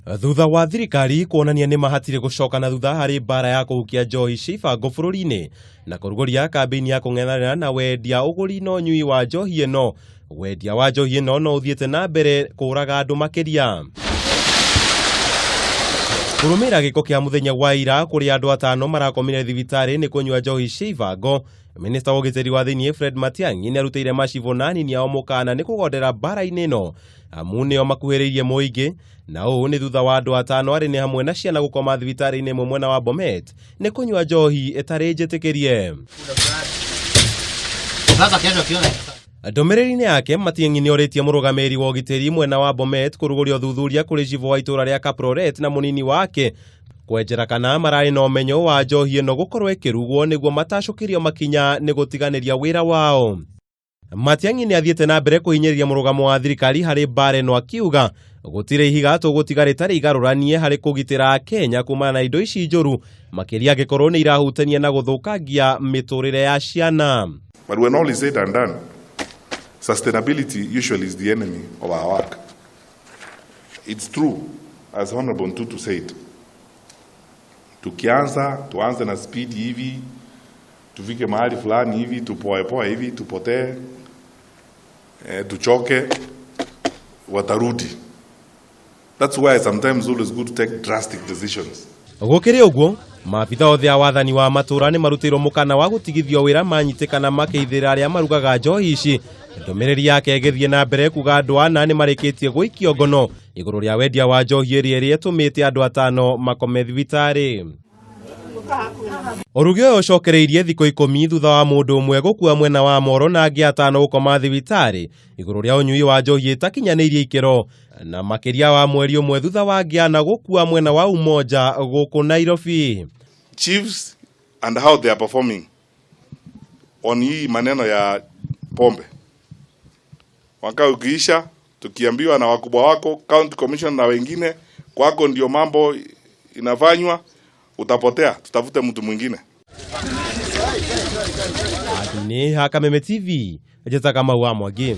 Thutha wa thirikari kuonania nĩ mahatire gũcoka na thutha harĩ mbara ya kũhukia njohi cia ibango bũrũri-inĩ na kũrugũria kambĩini ya kũng'ethanĩra na wendia, ũgũri na ũnyui wa njohi ĩno, wendia wa njohi ĩno no ũthiĩte na mbere kũraga andũ makĩria. Kũrũmĩrĩra gĩko kĩa mũthenya wa ira kũrĩa andũ atano marakomire thibitarĩ nĩ kũnyua njohi cia ibango, Minista wa ũgitĩri wa thĩinĩ Fred Matiang'i nĩ arutĩire macibũ na anini ao mũkana nĩ kũgondera mbara-inĩ ĩno amu nĩo makuhĩrĩirie mũingĩ, na ũũ nĩ thutha wa andũ atano arĩ nĩ hamwe na ciana gũkoma thibitarĩ-inĩ ĩmwe mwena wa Bomet nĩ kũnyua njohi ĩtarĩ njĩtĩkĩrie. Ndũmĩrĩri-inĩ yake, Matiang'i nĩ orĩtie mũrũgamĩrĩri wa ũgitĩri mwena wa Bomet kũrugũria ũthuthuria kũrĩ cibũ wa itũũra rĩa Kaproret na mũnini wake kwenjera kana mararĩ na ũmenyo wa njohi ĩno gũkorwo ĩkĩrugwo nĩguo matacũkĩrio makinya nĩ gũtiganĩria wĩra wao. Matiang'i nĩ athiĩte na mbere kũhinyĩrĩria mũrũgamo wa thirikari harĩ mbara ĩno akiuga gũtirĩ ihiga tũgũtiga rĩtarĩ igarũranie harĩ kũgitĩra Akenya kumana na indo ici njũru, makĩria angĩkorwo nĩ irahutania na gũthũkangia mĩtũrĩre ya ciana. But when all is said and done, sustainability usually is the enemy of our work. It's true, as Honorable Ntutu said, tukianza tuanze na speed hivi, tufike mahali fulani hivi, tupoepoe hivi, tupotee, tuchoke, watarudi. That's why sometimes always good to take drastic decisions. Gũkĩrĩ ũguo, maabitha othe a wathani wa matũũra nĩ marutĩirwo mũkana wa gũtigithio wĩra manyitĩkana makĩithĩra arĩa marugaga njohi ici. Ndũmĩrĩri yake ĩgĩthiĩ na mbere kuga andũ ana nĩ marĩkĩtie gũikio ngono igũrũ rĩa wendia wa njohi ĩrĩa ĩrĩa ĩtũmĩte andũ atano makome thibitarĩ. Ũrugi ũyũ ũcokereirie thikũ 10 thutha wa mũndũ ũmwe gũkua mwena wa Moro na angĩ atano gũkoma thibitarĩ igũrũ rĩa ũnyui wa njohi ĩtakinyanĩirie ikĩro, na makĩria wa mweri ũmwe thutha wa angĩ ana gũkua mwena wa Umoja gũkũ Nairobi. Chiefs and how they are performing on hii maneno ya pombe. Mwaka ukiisha, tukiambiwa na wakubwa wako, county commission na wengine, kwako ndio mambo inafanywa, utapotea, tutafute mtu mwingine. Nĩ ha Kameme TV, njĩtaga Kamau wa Mwangi.